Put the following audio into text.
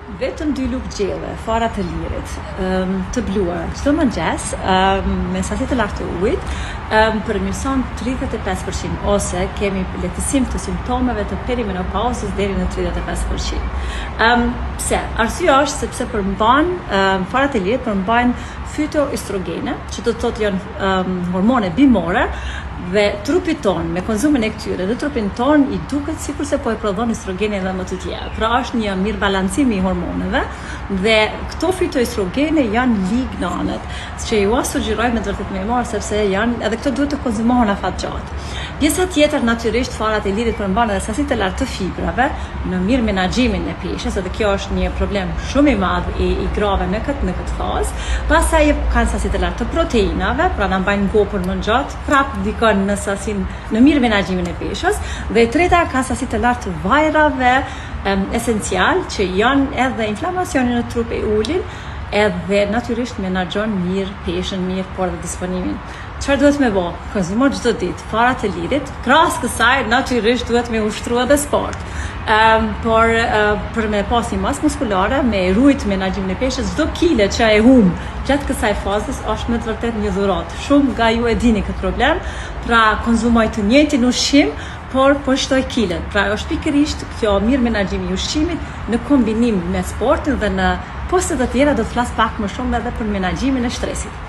Vetëm dy lugë gjelle, fara të lirit, të bluara çdo mëngjes me sasi të lartë të ujit, përmirëson 35% ose kemi lehtësim të simptomeve të perimenopauzës deri në 35%. Um, pse? Arsyeja është sepse përmban um, farat e lirit përmbajnë fytoestrogene, që do të thotë janë um, hormone bimore dhe trupit ton me konsumin e këtyre dhe trupin ton i duket sikurse po e prodhon estrogenin edhe më të tjera. Pra është një mirëbalancim i hormoneve dhe këto fitoestrogene janë lignanet, që jua sugjeroj me të vërtetë me i marrë sepse janë edhe këto duhet të konsumohen afatgjatë. Pjesa tjetër natyrisht farat e lirit përmban edhe sasi të lartë të fibrave në mirë menaxhimin e peshës, edhe kjo është një problem shumë i madh i, i grave në këtë në këtë fazë. Pastaj kanë sasi të lartë të proteinave, pra na mbajnë ngopur më gjatë, prap ndikon në sasinë në mirë menaxhimin e peshës. Dhe e treta ka sasi të lartë të vajrave um, esencial që janë edhe inflamacionin në trup e ulin, edhe natyrisht menaxhon mirë peshën, mirë, por edhe disponimin. Çfarë duhet me bo? Konsumo çdo ditë fara të lirit. Krahas kësaj, natyrisht duhet me ushtru edhe sport. Um, por uh, për me pas një masë muskulare, me rujt menaxhimin e peshës, çdo kile që e hum gjatë kësaj fazës është me të vërtet një dhuratë. Shumë nga ju e dini këtë problem, pra konsumoj të njëjtin ushqim, por po shtoj kilet. Pra është pikërisht kjo mirë menaxhimi i ushqimit në kombinim me sportin dhe në poste të tjera do të flas pak më shumë edhe për menaxhimin e stresit.